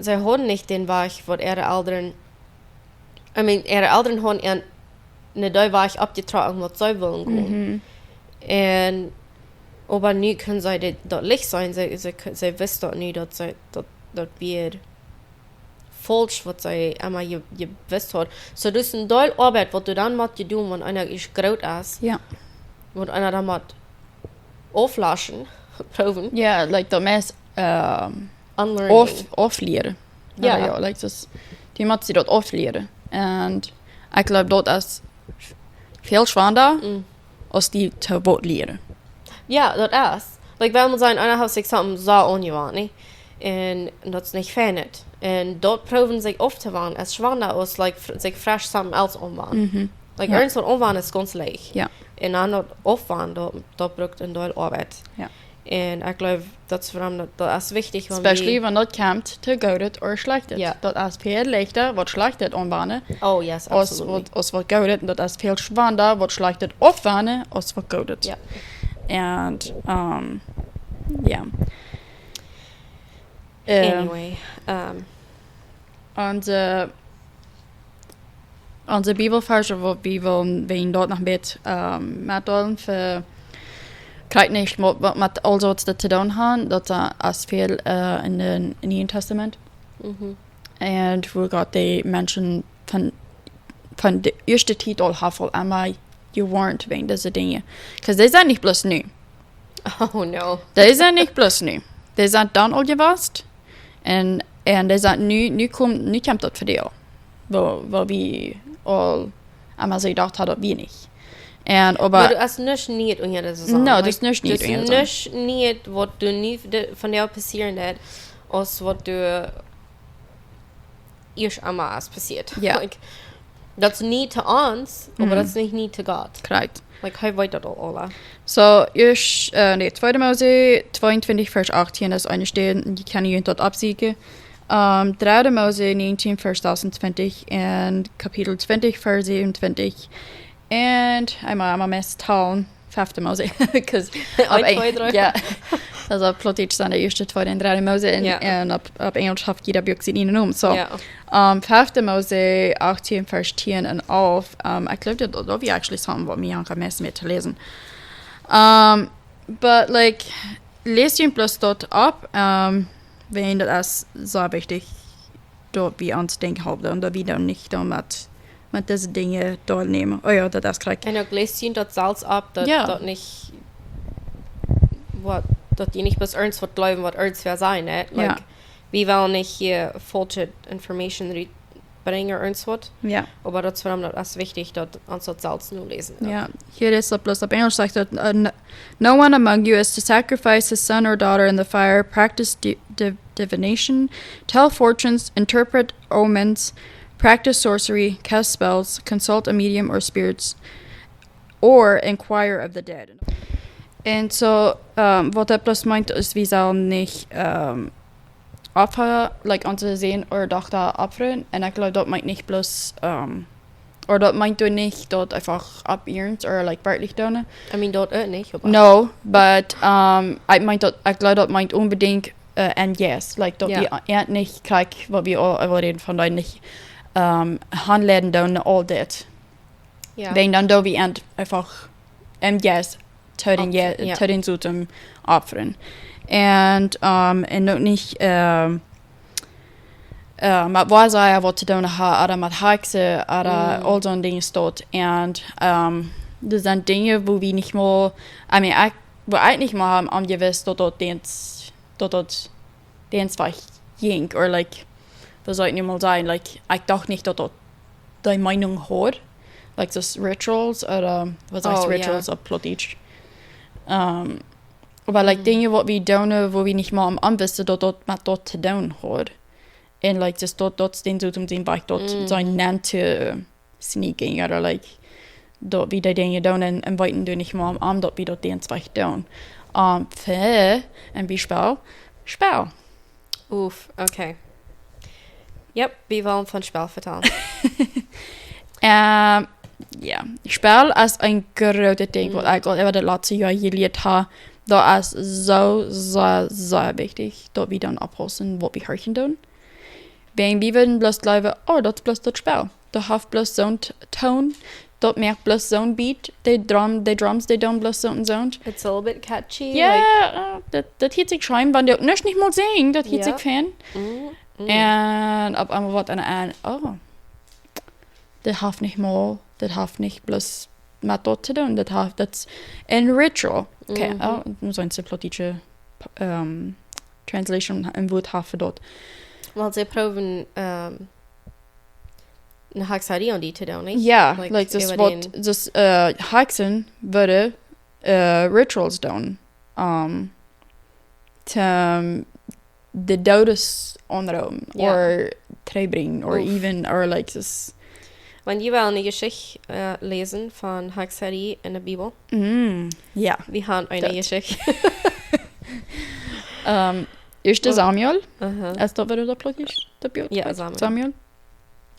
see hauden nich dän Wajch waut äare Elren, I mean, äare Elren hauden an en dän Wajch oppjetrocken waut see wullen gonen. Mhm. Un, oba nu kunnen see dit, daut Licht seenen, see, see, see wisten daut nu, daut see, daut, daut wia faulsch waut see emma je-, jewist haud. So, daut es een Deel Oabeit waut du dan motst doonen, wan eena ieescht groot es. Ja. Wan eena dan mott auflaschen, proowen. Ja, like, daut meist, ehm, Unlearning. auf-, auflieren. Ja. Ja, ja, like, daut, du motst die daut auflieren. Un ekj jleew, daut es väl schwanda, Mm. aus die to waut lieren. Ja, daut es. Like, well wie sajen, eena haft sikj something soo aunjewant, nä? Un, un daut es nich fein. Un daut proowen sikj auftowannen, es schwanda aus, like, fr-, sikj fresch something else aunwannen. Mhm. Like, Ja. irjent waut aunwannen es gaunz leicht. Ja. Un dan daut aufwannen, daut, daut brukt een Deel Oabeit. Ja. Un ekj jleew, daut es wuarom daut, daut es wichtich, wan Especially wie wan daut kjemt to Goodet ooda Schlajchtet. Ja. Daut es väl leichta waut Schlajchtet aunwannen. Oh, yes, aus absolutely. Waut, aus waut Goodet, un daut es väl schwanda waut Schlajchtet aufwannen aus waut Goodet. Ja. Un, ehm, ja. Ehm, Anyway, ehm, onse, onse Bibelvarsch, waut wie wellen, wan daut noch met, ehm, metdeelen, fa, kjikj nich, waut, waut met aul soont to doonen haben, daut, eh, es väl, eh, en daut Niee Tastament. Mhm. Un woo Gott de Menschen von, von de ieeschte Tiet aul haft aul emma jewarnt wäajen dise Dinja. 'Cause dee sent nich bloos nu. Oh, no. Dee sent nich bloos nu. Dee sent dan aul jewast. Un, un dee sent nu, nu kjemt, nu kjemt daut Verdeel. Woo, woo wie aul emma soo jedocht haben, daut wie nich. Un, oba Oba daut es nuscht Nieet unja dise Sonn. No, daut es Like, nuscht Nieet daut es unja dise Sonn. Nuscht Nieet waut du nu de, vondoag passieren deit, aus waut du ieescht emol es passieet. Ja. Like, daut es nich to ons, oba Mm. daut es nich, nich to Gott. Korrekt. Like, hee weet daut aul, aula. So, ieescht, eh, nä, tweede Mose tweeuntwintich, Varsch achtieen, daut es eene Städ, jie kjennen junt daut oppsieekjen. Ehm, dreede Mose nientieen, Varsch sasuntwintich un Kapitel twintich, Varsch säwenuntwintich. Un eemol, eemol mea talen. Fefte Mose. 'Cause Eent, twee, dree. Ja. Aulsoo, Plautdietsch sent de ieeschte, tweede un dreede Mose un, Ja. un opp, opp Enjlisch haft jieda Buak sienen eenen Nomen. So, Ja. ehm, fefte Mose achtieen, Varsch tieen un alf. Ehm, ekj jleew daut, daut wie actually something waut mie aum meisten mea to läsen. Ehm, but, like, läst junt bloos daut opp, ehm, wäajen daut es soo wichtich, daut wie ons Denkj hoolen, daut wie dan nich dan met, met dise Dinja deelnämen. Oh jo, daut es krakjt. Un uk läst junt daut selfst opp, daut, Ja. daut nich, waut, daut jie nich bloos irjent waut jleewen, waut irjent wäa sajen, nä? Like, Ja. wie wellen nich hia faulsche Information ru-, brinjen, irjent waut. Ja. Oba daut es wuarom daut es wichtich, daut ons daut selfst noläsen. Ja. Hia es daut bloos opp Enjlisch, sajcht daut, eh, n-, "No one among you is to sacrifice his son or daughter in the fire, practice di-, di-, divination, tell fortunes, interpret omens, practice sorcery, cast spells, consult a medium or spirits, or inquire of the dead." Un so, ehm, waut daut bloos meent, es, wie sellen nich, ehm, Opfa, like, onse Sän ooda Dochta opfren. Un ekj jleew, daut meent nich bloos, ehm, ooda daut meent doa nich daut eefach opfren ooda, like, werkjlich doonen. I mean, daut uk nich, oba No, but, ehm, ekj meen daut, ekj jleew daut meent onbedinjt, eh, en Jeist. Like, daut Ja. wie ea-, nich krakjt, waut wie aul, aul räden von, daut nich, ehm, aunleiden doonen aul dit. Ja. Wäajen dan doo wie eefach en Jeist to dän Opfren, Je-, ja. to dän Soton opfren. Un, ehm, un uk nich, ehm, eh, met Woasaja waut to doonen haben, ooda met Hakjsen, ooda Mm. aul soone Dinja doa. Un, ehm, doa sent Dinja, woo wie nich mol, I mean, ekj, woo ekj nich mol hab aunjewist, daut daut Dinja, daut daut Dinja wajch jinkj, or, like, Waut saul ekj nu mol sajen, like, ekj docht nich daut daut dee Meenunk haud. Like, daut Rituals, ooda, waut sajchst, Oh, yeah. Rituals opp Plautdietsch. Ähm, oba, like, Mm. Dinja waut wie doonen, wua wie nich mol aun wisten daut daut met daut to doonen haud. Un, like, daut daut, daut es dan soo, om sien Wajch daut Mm. sien Name to sneaken, ooda, like, daut wie dee Dinja doonen un, un weeten doonen nich mol aun daut wie daut dän Wajch doonen. Ähm, fa een Biespel, Spell. Uff, okay. Yep, wie wellen von Spell vetalen. Ähm, jo, Spell es een grootet Dinkj, waut Mm. ekj aul äwa daut latste Joa jelieet hab. Daut es soo, soo, soo wichtich, daut wie dan oppaussen, waut wie horchen doonen. Wan wie wudden bloos jleewen, oh, daut es bloos daut Spell. Daut haft bloos soon T-, Toon, daut moakt bloos soon Beat, de Drum, de Drums, dee doonen bloos soon Sound. It's a little bit catchy, Jo, like äh, daut, daut hieet sikj scheen, wan dee uk nuscht nich mol sinjen, daut hieet Jo. sikj fein. Mm, mm. Un opp eemol woat aun, aun, oh, daut haft nich mol, daut haft nich bloos met daut to doonen, daut haft, daut es een Ritual. Okay, Mhm. oh, nu sent see plautdietsche, ähm, Translation un waut haft fa daut. Well, see proowen, ähm, ne Haksarie aun die to doonen, nich? Jo, like, like, daut äwa waut, dän daut, äh, Haksen wudden, äh, Rituals doonen, ähm, to, ähm, de Doodes aunroopen, Jo. or trigjbrinjen, or Uff. even, or, like, daut. Wan jie wellen ne Jeschicht, äh, läsen von Haksarie enne Bibel? Mm, jo. Wie haben eene Daut. Jeschicht. Ähm, Ieeschte Oh. Samuel, Aha. es daut, waut du daut plötzlich, daut Buak Jo, plötzlich? Samuel. Samuel.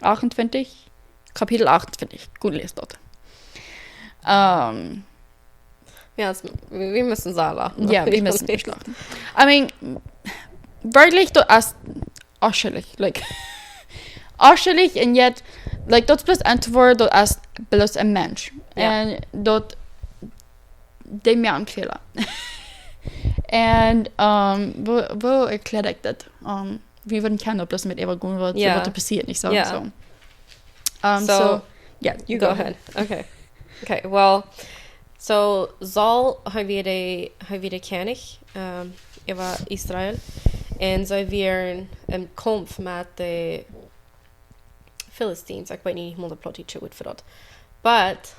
Achtuntwintich, Kapitel achtuntwintich. Goot, läs daut. Ähm, Jo, es, wie, wie motten sea lachen. Jo, wie motten nich lachen. I mean, werkjlich, daut es aschlich, like, aschlich un yet, like, daut es bloos een Wuat, daut es bloos een Mensch. Jo. Un daut, dee moakt Fäla. Un, ähm, woo, woo erkjlea ekj daut? Ähm, wie wudden kjennen, daut bloos met äwa gonen, waut, Jo. waut doa passieet, nich soo? Jo. Soo. Ähm, So, soo, jo, you go go ahead. ahead. Okay. Okay, well, so Saul, hee wia de, hee wia de Kjennich, ähm, äwa Israel. Un see wieren em Kaumf met de Philistines. Ekj weet nich mol daut plautdietsche Wuat fa daut. But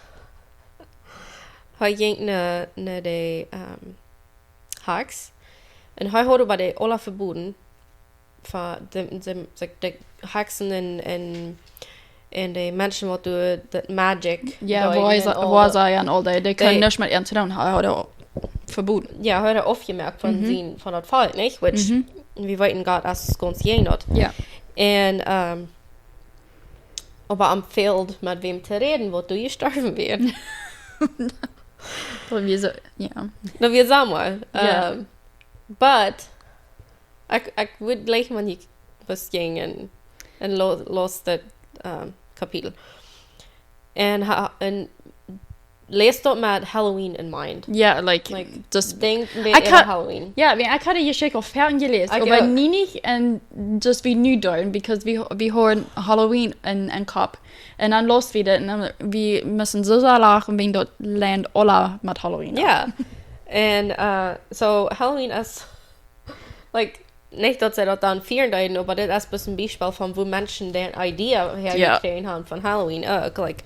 hee jinkj no, no de, ähm, Haks. Un hee haud bie de aula vebooden, fa de, de, de, de Haksen un, un, un de Menschen waut doonen daut magic Jo, deeden woo un see, aul woo daut. See un aul dee, dee kunnen Dee nuscht met an to doonen, hee haud daut vebooden. Jo, hee haud aufjemoakt von Mhm. sien, von daut Volkj, nich? Which, Mhm. wie weeten, Gott es gaunz jäajen daut. Jo. Un, ähm, oba am fäld met wäm to räden, waut doa jestorwen wia. Daut wia soo, jo. Daut wia Samuel. Jo. Ähm, but, ekj, ekj wudd jlikj, wan jie bloos jinjen un, un lo-, läst daut, ähm, Kapitel. Un ha-, un läs daut met Halloween in mind. Jo, like, Like, just, denkj een bät ekj äwa haud, Halloween. Jo, wan ekj haud de Jeschicht aul foaken jeläst, Ekj oba uk. nie nich, un just wie nu doonen, because wie, wie haben Halloween en, en Kopp. Un dan läs wie daut, un dan, wie motten soo sea lachen, wan daut Land aula met Halloween Jo. haud. Un, äh, so Halloween es, like, nich daut see daut dan fieren deeden, oba dit es bloos een Biespel von woo Menschen de Idee Jo. häajekjräajen haben von Halloween uk, like,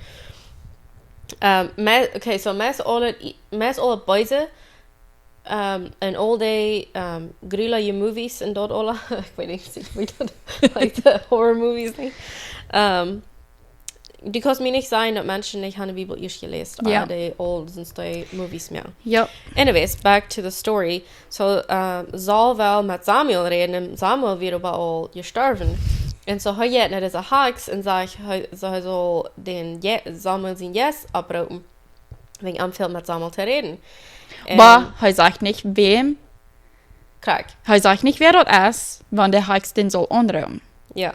ähm, me-, okay, so meist aule, meist aule Beese, ähm, en aul dee, ähm, grueliche Movies un daut aula, ekj weet nich, woo daut, like, de Horror Movies, nich? Ähm, du kaust mie nich sajen, daut Menschen nich haben de Bibel ieescht jeläst, Jo. äh, dee aul sent dee Movies mea. Jo. Anyways, back to the story. So, äh, Saul wull met Samuel räden, un Samuel wia oba aul jestorwen. Un so hee jinkj no dise Haks un säd, hee, so hee saul dän Je-, Samuel sien Jeist opproopen, wäajen am fäld met Samuel to räden. Oba Un hee sajcht nich, wäm Krakjt. Hee sajcht nich, wäa daut es, wan de Haks dän saul aunroopen. Jo.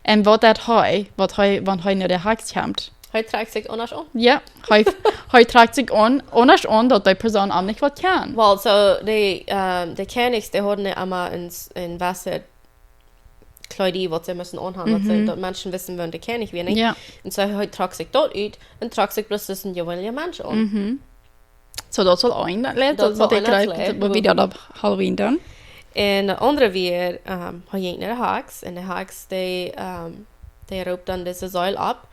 Un waut deit hee, waut hee, wan hee no de Haks kjemt? Hee trakjt sikj aundasch aun. Jo, hee, hee trakjt sikj aun, aundasch aun, daut dee Persoon am nich waut kjant. Well, so de, ähm, de Kjennichs, dee hauden emma een, een jewesset Kjleeda, waut see musten aunhaben, daut see, Mhm. daut Menschen wisten, wäa de Kjennich wia, nich? Jo. Un so hee trock sikj daut ut un trock sikj bloos aus een jeweenlicha Mensch aun. Mhm. So, daut saul een Lied, Daut daut saul waut een ekj Lied, kjrieech, waut woo wie daut opp Halloween doonen. Un de aundre wia, ähm, hee jinkj no de Haks, un de Haks, dee, ähm, dee roopt dan dise Seel opp.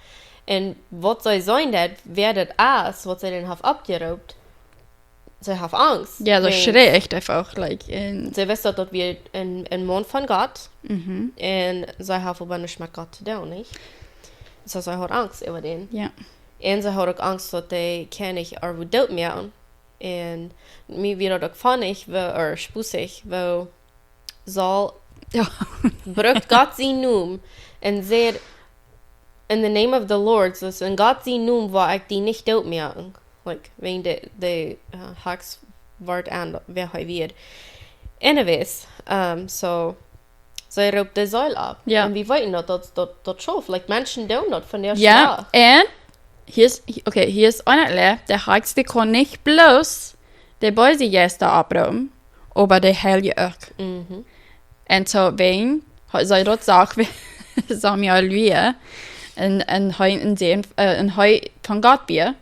Un waut see seenen deed, wäa daut es, waut see dan haft oppjeroopt, see haft Angst. Jo, daut schreecht eefach, like, un see wist daut, daut wia een, een Maun von Gott. Mhm. Un see haft oba nuscht met Gott to doonen, nich? Soo see haud Angst äwa dän. Jo. Un see haud uk Angst, daut de Kjennich äa wudd doot moaken. Un mie wia daut uk funny, woo, ooda spusich, woo Saul Jo. brukt Gott sienen Nomen un säd, "In the name of the Lord," soo, "En Gott sienen Nomen woa ekj die nich doot moaken." Like, wan de, de, äh, Haks wort aun, wäa hee wia. Anyways, ähm, soo, see roopt de Seel opp. Jo. Un wie weeten daut, daut, daut, daut schauft. Like, Menschen doonen daut von de Jo, Stroh. Un hia es, okay, hia es eent, de Haks, dee kaun nich bloos de beese Jeista opproopen, oba de Heilje uk. Mhm. Un soo, wan hee, see daut sach, wia Samuel wia, un, un hee een Sän, äh, un hee von Gott wia,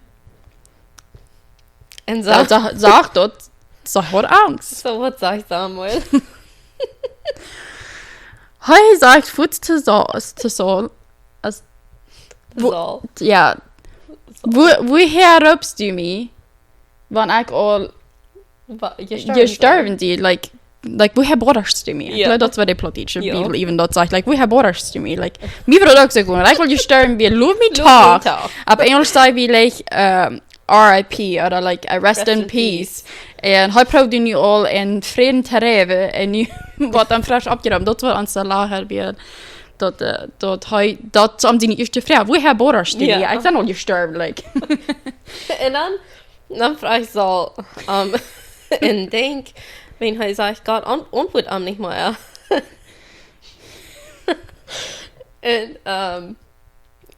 Un soo, soo, soo, sach daut, see haud Angst. Soo, waut sajcht Samuel? Hee sajcht fuaz to Saul, to Saul, aus, woo-, Saul. Jo. Saul. Woo-, woohäa roopst du mie, wan ekj aul Wa-, jestorwen jestorwen sie? Like, like, woohäa boaderst du mie? Jo. Ekj jleew, daut wia de plautdietsche Jo. Bibel, even daut sajcht, like, woohäa boaderst du mie? Like, mie wudd uk soo gonen, ekj well jestorwen, woo, leave me Leave me talk. talk. Opp Enjelsch saj wie, like, ähm, R I P, ooda, like, äh, rest Rest in in peace. peace. Un hee proowd nu aul en Fräd to läwen, un nu woat dan fresch oppjeroopt. Daut wia ons Lachen, wia daut, äh, daut hee, daut soo aun siene ieeschte Froag, woohäa boaderst du Jo. mie? Ekj sie aul jestorwen, like. Un dan Dan froag ekj Saul, ähm, un denkj, wan hee sajcht, Gott an-, auntwuat am nich mea. Un, ähm,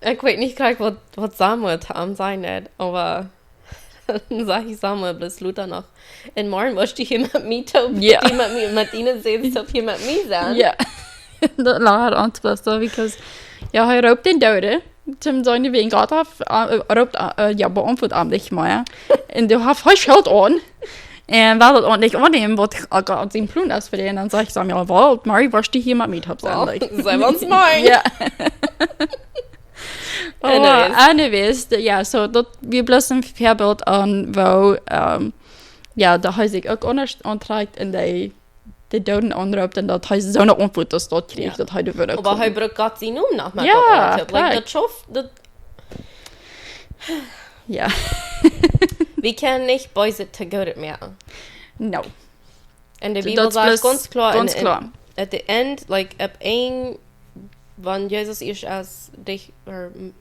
ekj weet nich krakjt waut, waut Samuel to am sajen deed, oba dan sajcht Samuel bloos lota noch: "Un morjen woascht du hia met mie toop, Jo. du met mie, met diene Säns toop hia met mie sennen." Jo. Daut lach ons bloos soo, because, jo, hee roopt dän Dooden, toom seenen, wan Gott haft, äh, roopt, äh, jo, beauntwuat am nich mea. Un doa haft hee Schult aun. Un well daut uk nich aunnämen, waut Gott sien Plon es fa dän. Un dan sajcht Samuel: "Well, morjen woascht du hia met mie toop sennen." Well, like. Seenen wie ons morjen. Jo. Oba anyways. Anyways, de-, jo, soo, daut wia bloos een Väabilt aun, woo, ähm, jo, daut hee sikj uk aundasch auntrakjt un de de Dooden aunroopt un daut hee soone Auntwuat aus daut kjrieech, Jo. daut hee doa wudd Oba hee komen. brukt Gott sienen Nomen noch met Jo, daut Auntwuat. Like, krakjt. daut schauft, daut Jo. Wie kjennen nich Beeset to Goodet moaken. No. Un de D-, Bibel daut sajcht bloos gaunz kloa, gaunz en, en, kloa. at the end, like, opp een, wan Jesus ieescht es, dich, or, m-,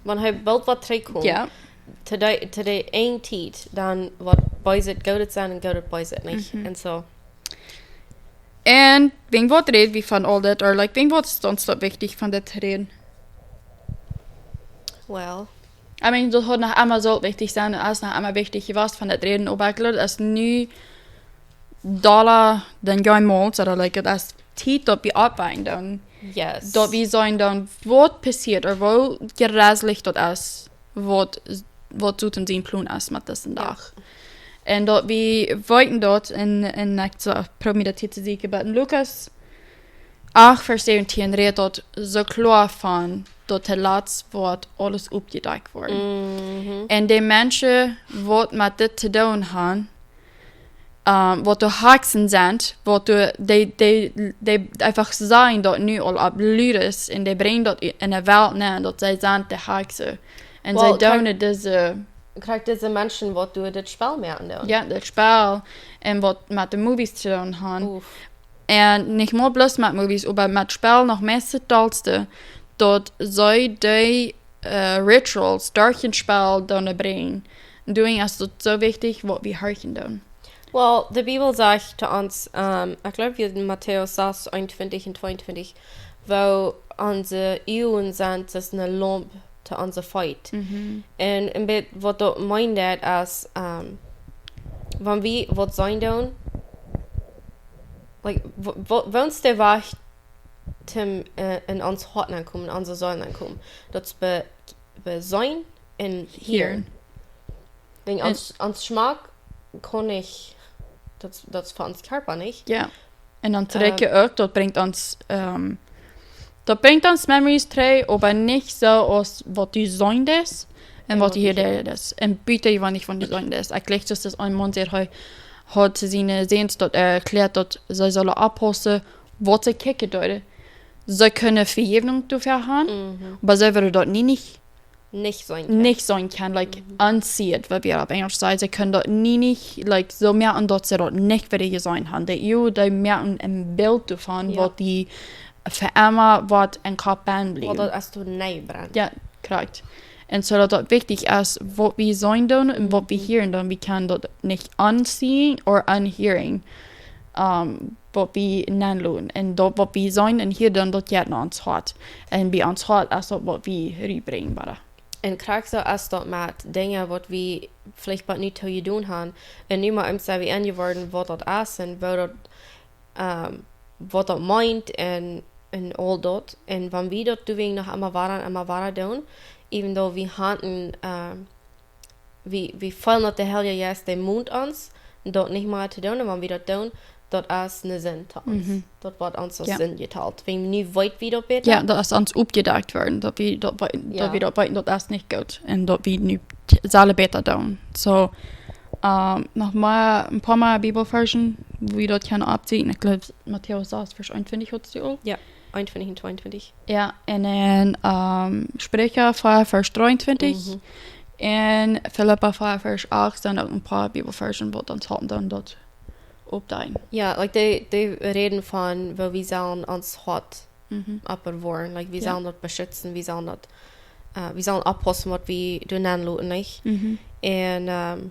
wan hee boolt woat trigjkomen, Jo. to de, to de Enjtiet, dan woat Beeset Goodet sennen un Goodet Beeset nich. Mhm. Un soo. Un wan woat räd wie von aul dit, or, like, wan woat ons daut wichtich von dit räden? Well. I mean, daut haud noch emma soo wichtich sennen, un es noch emma wichtich jewast von dit räden, oba ekj jleew, daut es nu dolla dan jemols, ooda, like, daut es Tiet daut wie oppwakjen dan. Yes. Daut wie seenen dan, waut passieet, or woo jreslich daut es, waut, waut Soton sien Plon es met disen Jo. Dach. Un daut wie weeten daut en, en, ekj soo, proow mie daut hia to sieekjen, oba en Lukas acht, Varsch säwentieen rät daut soo kloa von, daut toolatst woat aules oppjedakjt woaren. Mhm. Un de Menschen, waut met dit to doonen haben, ähm, waut doa Haksen sent, waut doa, dee, dee, dee eefach sajen daut nu aul opp lud es, un dee brinjen daut en de Welt nenn, daut see sent de Haksen. Un see Well, krakjt, doonen dise krakjt dise Menschen, waut doa dit Spell moaken doonen. Jo, dit Spell, un waut met de Movies to doonen haben. Uff. Un nich mau bloos met Movies, oba met Spell noch meist daut dollste, daut see dee, äh, Rituals derch een Spell doonen brinjen. Doawäajen es daut soo wichtich, waut wie horchen doonen. Well, de Bibel sajcht to ons, ähm, ekj jleew, wia en Matäus sas, eenuntwintich un tweeuntwintich, woo onse Uagen sent aus eene Laump to onse Feet. Mhm. Un een bät waut daut meent, daut es, ähm, wan wie waut seenen doonen, like, wo, wo, woo es de Wajch toom, äh, en ons Hoat aunkomen, en onse Seel aunkomen? Daut es bie, bie seenen un hieren. Hieren. Wäajen Un ons, ons Schmack kaun nich daut, daut es fa ons Kjarpa, nich? Jo. Un dan trigj uk, daut brinjt ons, ähm, daut brinjt ons memories trigj, oba nich soo aus waut du seenen deist un waut du hia deist. Un butajeweenlich waut du seenen deist. Ekj jleich, daut es een Maun, dee haud, haud siene Säns daut erkjläat, daut see sullen oppaussen, waut see kjikjen deeden. See kunnen Vejäwunk doafäa haben, oba see wudden daut nie nich, nich seenen kjennen, like, unsee it, waut wie opp Enjlisch sajen. See kunnen daut nie nich, like, soo moaken, daut see daut nich wudden jeseenen haben. Dee, jo, dee moaken een Bilt doavon, waut dee fa emma woat em Kopp bennen bliewen. Daut es too nich brennen. Jo, korrekt. Un soo daut daut wichtich es, waut wie seenen doonen un waut wie hieren doonen. Wie kjennen daut nich unseen or unhearing, ähm, waut wie nenloten. Un daut, waut wie seenen un hieren doonen, daut jeit no ons Hoat. Un bie ons Hoat es daut, waut wie rutbrinjen wellen. Un krakjt soo es daut met Dinja, waut wie veleicht bat nu too jedonen haben. Un nu mau eenst sent wie enjeworden, waut daut es un woo daut, ähm, waut daut meent un, un aul daut. Un wan wie daut doawäajen noch emma wada, emma wada doonen, even though wie haben, ähm, wie, wie feelen daut de Heilje Jeist, dee mont ons, daut nich mea to doonen, un wan wie daut doonen, daut es eene Sind to ons. Daut woat ons aus Sind jetalt. Wan wie nu weeten, wie daut bäta. Jo, daut es ons oppjedakjt worden, daut wie daut wee-, daut wie daut weeten, daut es nich goot. Un daut wie nu t-, sellen bäta doonen. Soo, ähm, noch mol een poa mol Bibelvarsch, woo wie daut kjennen oppsieekjen. Ekj jleew, Matäus sas, Varsch eenuntwintich haud see aul. Jo, eenuntwintich un tweeuntwintich. Jo, un dan, ähm, Spricha vea, Varsch dreeuntwintich. Un Filippa vea, Varsch acht, sent uk een poa Bibelvarsch, waut ons halpen doonen daut opptodeelen. Jo, like, dee, dee räden von, woo wie sellen ons Hoat oppbewoaren. Like, wie sellen daut beschitzen, wie sellen daut, äh, wie sellen oppaussen, waut wie doa nenloten, nich? Un, ähm,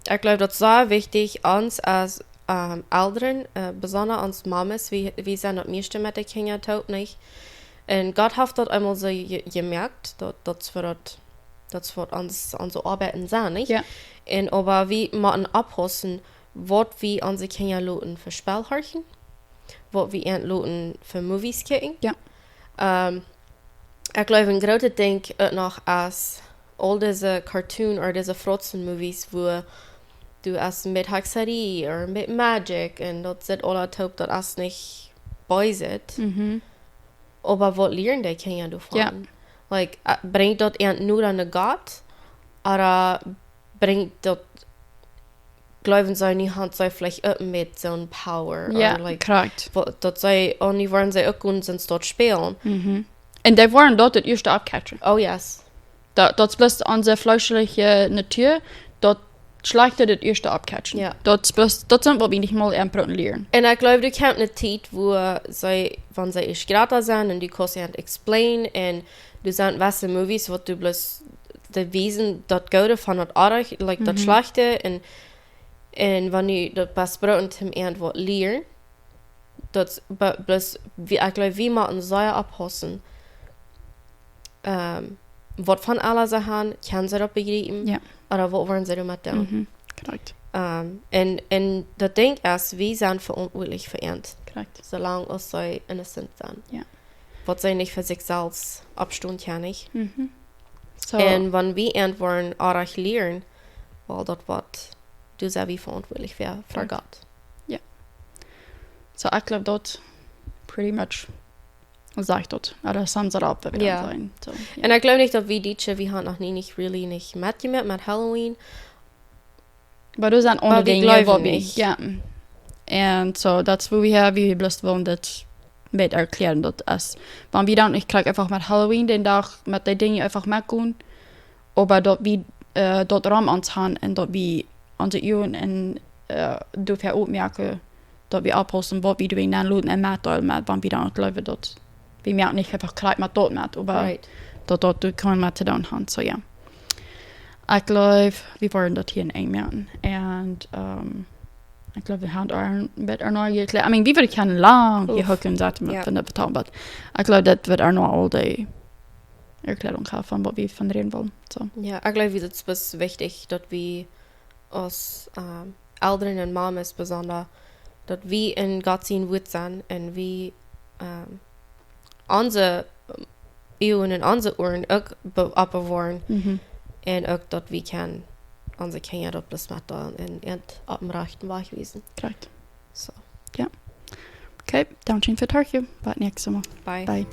ekj jleew, daut es sea wichtich, ons aus, ähm, Elren, äh, besonda ons Mames, wie, wie sent daut mieeschte met de Kjinja toop, nich? Un Gott haft daut eemol soo je-, jemoakt, daut, daut es fa daut, daut es fa ons, onse Oabeit sent, nich? Jo. Un oba wie motten oppaussen, waut wie onse Kjinja loten fa Spell horchen, waut wie an loten fa Movies kjikjen. Jo. Ähm, ekj jleew, een grootet Dinkj uk noch es aul dise Cartoon ooda dise Frotzen-Movies, wua du hast met Hexerei ooda met Magic un daut sitt aula toop, daut es nich bees. Oba waut lieren dee Kjinja doavon? Jo. Like, äh, brinjt daut an noda no Gott? Ooda brinjt daut, jleewen see, nu haben see veleicht uk met soon power? Jo, like, korrekt. Daut see, oh, nu woaren see uk gonen, sent daut spälen. Un dee woaren daut daut ieeschte oppcatchen. Oh, yes. Daut, daut es bloos onse fleeschelje Natua, daut schlajchte daut ieeschte oppcatchen. Jo. Daut es bloos, daut sent waut wie nich mol aun proowen lieren. Un ekj jleew, doa kjemt eene Tiet, wua see, wan see ieescht jrata sent un du kaust an explain un doa sent wesse Movies, waut du bloos dee wiesen daut Goode von daut Oaje, like, daut Schlajchte, un, un wan du daut best proowen to an waut lieren, daut, be-, bloos, wie, ekj jleew, wie motten sea oppaussen, ähm, waut von aula see haben, kjennen see daut bejriepen? Jo. Ooda waut woaren see doamet doonen? Mhm, korrekt. Ähm, un, un daut Dinkj es, wie sent veauntwuatlich fa an. Korrekt. Soo lang aus see innocent sent. Jo. Waut see nich fa sikj selfst oppstonen kjennen, nich? Mhm. Soo. Un wan wie an woaren oajch lieren, well, daut woat, doa sent wie veauntwuatlich fa, fa Gott. Jo. Soo, ekj jleew daut pretty much sajcht daut. Ooda sums it up, waut wie dan sajen. Soo, jo. Un ekj jleew nich daut wie Dietsche, wie haben noch nie nich really nich metjemoakt met Halloween. Oba doa sent aundre Dinja, waut wie, jo. Un soo, daut es wua wie, wie bloos wellen daut met erkjläaren, daut es, wan wie dan, ekj jleew, eefach met Halloween, dän Dach met dee Dinja eefach metgonen, oba daut wie, äh, daut rom ons haben un daut wie onse Uagen un, äh, doafäa opmoaken, daut wie oppaussen, waut wie doa nenloten un metdeelen met, wan wie dan uk jleewen daut, wie moaken nich eefach krakjt met daut met, oba daut daut doa kaun met to doonen haben, soo jo. Ekj jleew, wie woaren daut hia een Enj moaken. Un, ähm, ekj jleew, wie haben aul een bät ernoa jekjläat. I mean, wie wudden kjennen lang hia hucken setten met von daut vetalen, oba ekj jleew, daut woat ernoa aul dee Erkjläarunk haben von waut wie von räden wellen. Soo. Jo, ekj jleew, daut es wichtich, daut wie aus, ähm, Elren un Mames besonda, daut wie en Gott sien Wuat sent un wie, ähm, onse, ähm, Uagen un onse Uaren uk be-, oppbewoaren. Mhm. Un uk daut wie kjennen onse Kjinja daut bloos met dan en, en opp dän rajchten Wajch wiesen. Krakjt. So. Okay, dankscheen fa daut. Bat näakjstet Mol. Bye. Bye.